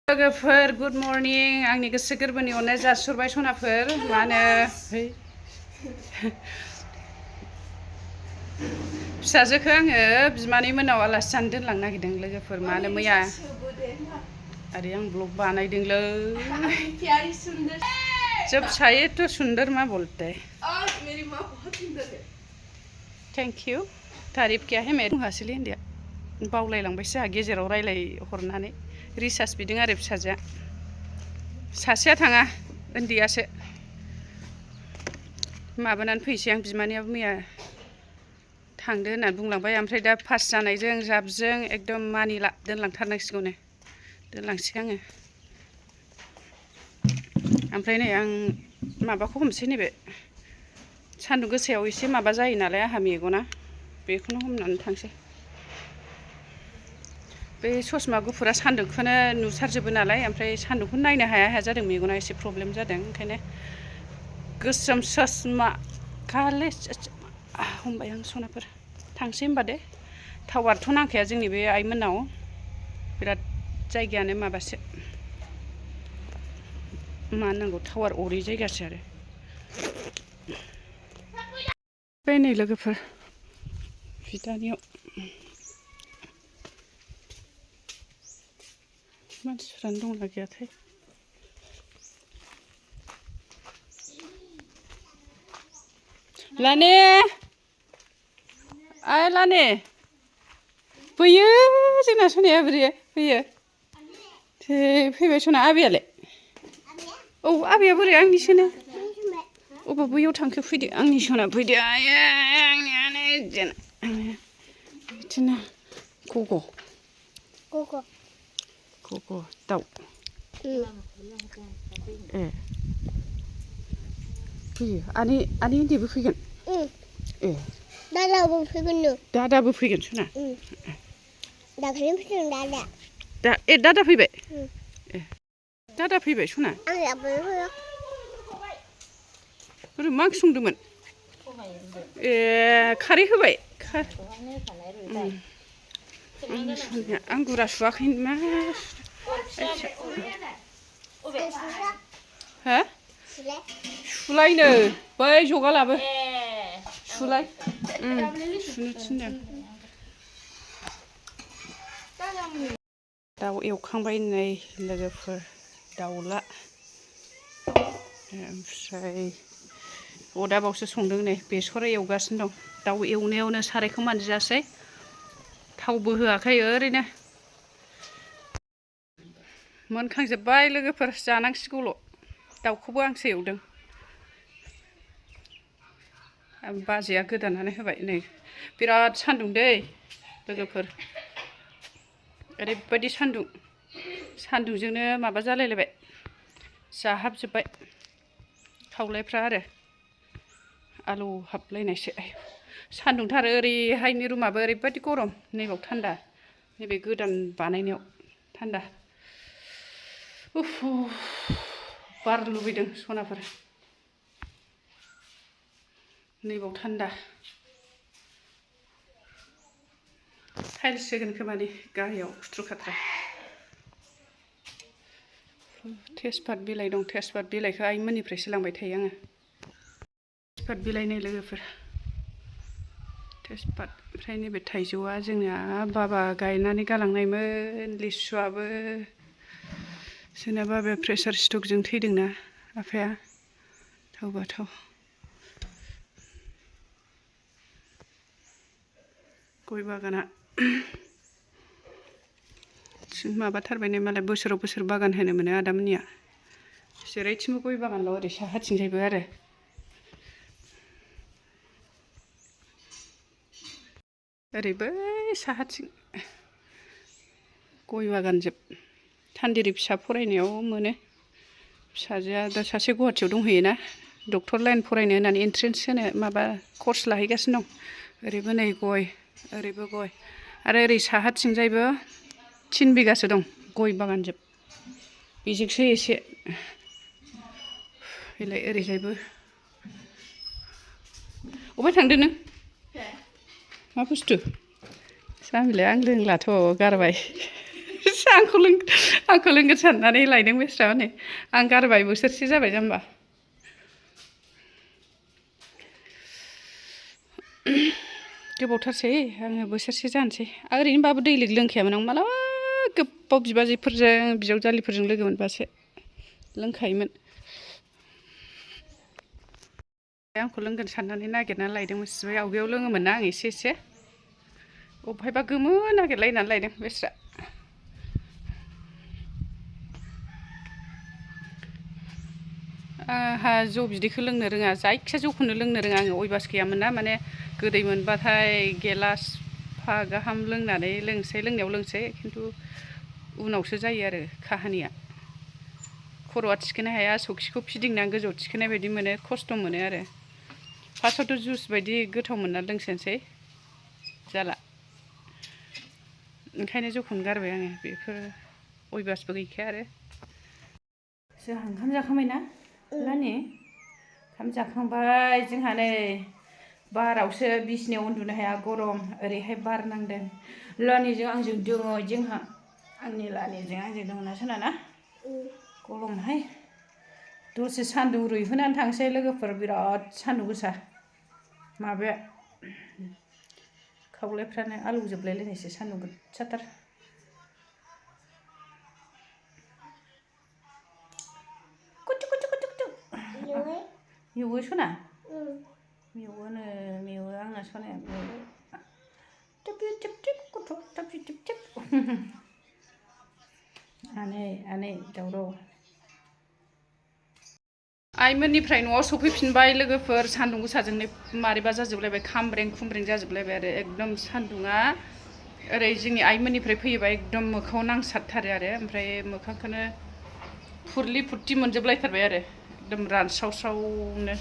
लोगोफोर good morning आंनि गोसो गोरबोनि अननाय जासिहरबाय सनाफोर मा होनो फिसाजोखौ आङो बिमानै मोनाव आलासि जानो दोनलांनो नागिरदों लोगोफोर मा होनो मैया आरो आं ब्लग बानायदोंलै जब साये तो सुंदर मा बोलते थेंक यू तारिफ किया है मैं बुङासैलै उन्दैया बावलायलांबायसो आंहा गेजेराव रायलाय हरनानै रिसार्ज बिदों आरो फिसाजोआ सासेया थाङा उन्दैयासो माबानानै फैसै आं बिमानैयाबो मैया थांदो होननानै बुंलांबाय ओमफ्राय दा पास जानायजों जाबजों एकदम मानिला दोनलांथारनांसिगौनो दोनलांसै आङो ओमफ्राय नै आं माबाखौ हमसै नैबे सान्दुं गोसायाव एसे माबा जायो नालाय आंहा मेगना बेखौनो हमनानै थांसै बे ससमा गुफुरा सान्दुंखौनो नुसारजोबो नालाय ओमफ्राय सान्दुंखौ नायनो हाया हाया जादों मेगना एसे प्रब्लेम जादों ओंखायनो गोसोम ससमा खाले हमबाय आं सनाफोर थांसै होनबा दे टावारथ' नांखाया जोंनि बे आइमोननाव बिराद जायगायानो माबासो मा नांगौ टावार अरै जायगासो आरो बे नै लोगोफोर बिदानियाव मानसिफ्रानो दंना गैयाथाय लाने आइ लाने फैयो जोंना सनाया बोरै फैयो फैबाय सना आबैयालाय औ आबैया बोरै आंनिसोनो अबा बैयाव थांखो फैदो आंनि सना फैदो आंनियानो बिदिनो गग' दाउ ए फैयो आनै उन्दैबो फैगोन ए दादाबो फैगोन दादाबो फैगोन सना दाख्लैनो फैदों दादा फैबाय ए दादा फैबाय सना मा ओंख्रि संदोंमोन ए खारै होबाय आं गुरा सुवाखै मा हो सुलायनो बै जगा लाबो सुलाय सुनो थिनदों दाउ एवखांबाय नै लोगोफोर दाउला ओमफ्राय अदाबावसो संदों नै बेसर एवगासिनो दं दाउ एवनायावनो सारायखौ मानजियासै थावबो होआखै ओरैनो मोनखांजोब्बाय लोगोफोर जानांसिगौल' दाउखौबो आंसो एवदों बाजैया गोदानानै होबाय नै बिराद सान्दुं दै लोगोफोर ओरैबायदि सान्दुंजोंनो माबा जालायलायबाय जाहाबजोब्बाय खावलायफ्रा आरो आलौ हाबलायनायसो सान्दुंथार ओरैहायनि रुमाबो ओरैबायदि गरम नैबाव थान्दा नैबे गोदान बानायनायाव थान्दा बार लुबैदों सनाफोर नैबाव थान्दा टाइल्स होगोन खोमानि गाहायाव खुथ्रु खाथ्रा तेजपात बिलाइ दं तेजपात बिलाइखौ आइमोननिफ्रायसो लांबाय थायो आङो तेजपात बिलाइ नै लोगोफोर तेजपात ओमफ्राय नैबे थाइजौआ जोंना बाबा गायनानै गालांनायमोन लिसुआबो जोंना बाबाया प्रेसार स्ट्रकजों थैदोंना आफाया थाव बाथाव गय बागाना माबाथारबाय मालाय बोसोराव बोसोर बागान होनो मोनो आदामोननिया जेरैथिंबो गय बागानल' ओरै साहाथिंजायबो आरो ओरैबो साहाथिं गय बागानजोब थान्दिरि फिसा फरायनायाव मोनो फिसाजोआ दा सासे गुवाहाटियाव दंहैयोना डक्टर लाइन फरायनो होननानै एन्ट्रेन्स होनो माबा कर्स लाहैगासिनो दं ओरैबो नै गय ओरैबो गय आरो ओरै साहाथिंजायबो 3 बिगासो दं गय बागानजोब बेजोंसो एसे बेलाय ओरैजायबो अबाय थांदों नों मा बुस्थु जामिलाया आं लोंलाथ' गारबाय आंखौ लोंगोन साननानै लायदों बेस्रा माने आं गारबाय बोसोरसे जाबाय जाम्बा गोबावथारसै आङो बोसोरसे जानोसै ओरैनोबाबो दैलिग लोंखायामोन आं मालाबा गोबाव बिबाजैफोरजों बिजावजालिफोरजों लोगो मोनबासो लोंखायोमोन आंखौ लोंगोन साननानै नागिरना लायदोंमोन सिबाय आवगायाव लोङोमोन ना आं एसे अबहायबा गोमो नागिरलायनानै लायदों बेस्रा आंहा जौ बिदैखौ लोंनो रोङा जायखिया जौखौनो लोंनो रोङा आङो अयबास गैयामोन ना माने गोदै मोनबाथाय गेलासफा गाहाम लोंनानै लोंनायाव लोंसै खिन्थु उनावसो जायो आरो काहानिया खर'आ थिखोनो हाया सौखिखौ फिदिंनानै गोजौआव थिखोनाय बायदि मोनो खस्थ' मोनो आरो फार्स्टआवथ' जुस बायदि गोथाव मोनना लोंसोनोसै जाला ओंखायनो जौखौनो गारबाय आङो बेफोर अयबासबो गैखाया आरो जोंहा ओंखाम जाखांबायना लानि ओंखाम जाखांबाय जोंहा नै बारावसो बिसिनायाव उन्दुनो हाया गरम ओरैहाय बार नांदों लानिजों आंजों दङ जोंहा आंनि लानिजों आंजों दङ ना सोनाना गरमहाय दसे सान्दुं रुइहोनानै थांसै लोगोफोर बिराद सान्दुं गोसा माबाया खावलायफ्रानो आलौजोबलायलायनायसो सान्दुं गोसाथार मेवो सना मेवो आंना सनाया मेवो टिप गथ' टिप आनै दावराव आइमोननिफ्राय न'आव सफैफिनबाय लोगोफोर सान्दुं गोसाजोंनो मारैबा जाजोबलायबाय खामब्रें खुमब्रें जाजोबलायबाय आरो एकदम सान्दुङा ओरै जोंनि आइमोननिफ्राय फैयोबा एकदम मोखाङाव नांसारथारो आरो ओमफ्राय मोखांखौनो फुरलि फुरथि मोनजोबलायथारबाय आरो एकदम रानस्रावस्रावनो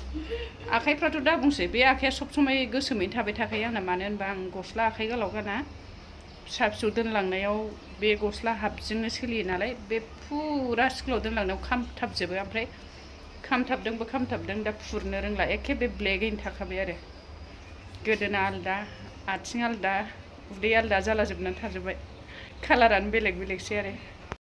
आखाइफ्राथ' दा बुंसै बे आखाइया सब समाय गोसोमैनो थाबाय थाखायो आंना मानो होनबा आं गस्ला आखाइ गोलाव गाना फिसा फिसौ दोनलांनायाव बे गस्ला हाफजोंनो सोलियो नालाय बे फुरा स्कुलाव दोनलांनायाव खामथाबजोबो ओमफ्राय खामथाबदों दा फुरनो रोंला एखे बे ब्लेकैनो थाखाबाय आरो गोदोना आलदा आथिं आलदा उदै आलदा जाला जोबनानै थाजोब्बाय कालारानो बेलेगसै आरो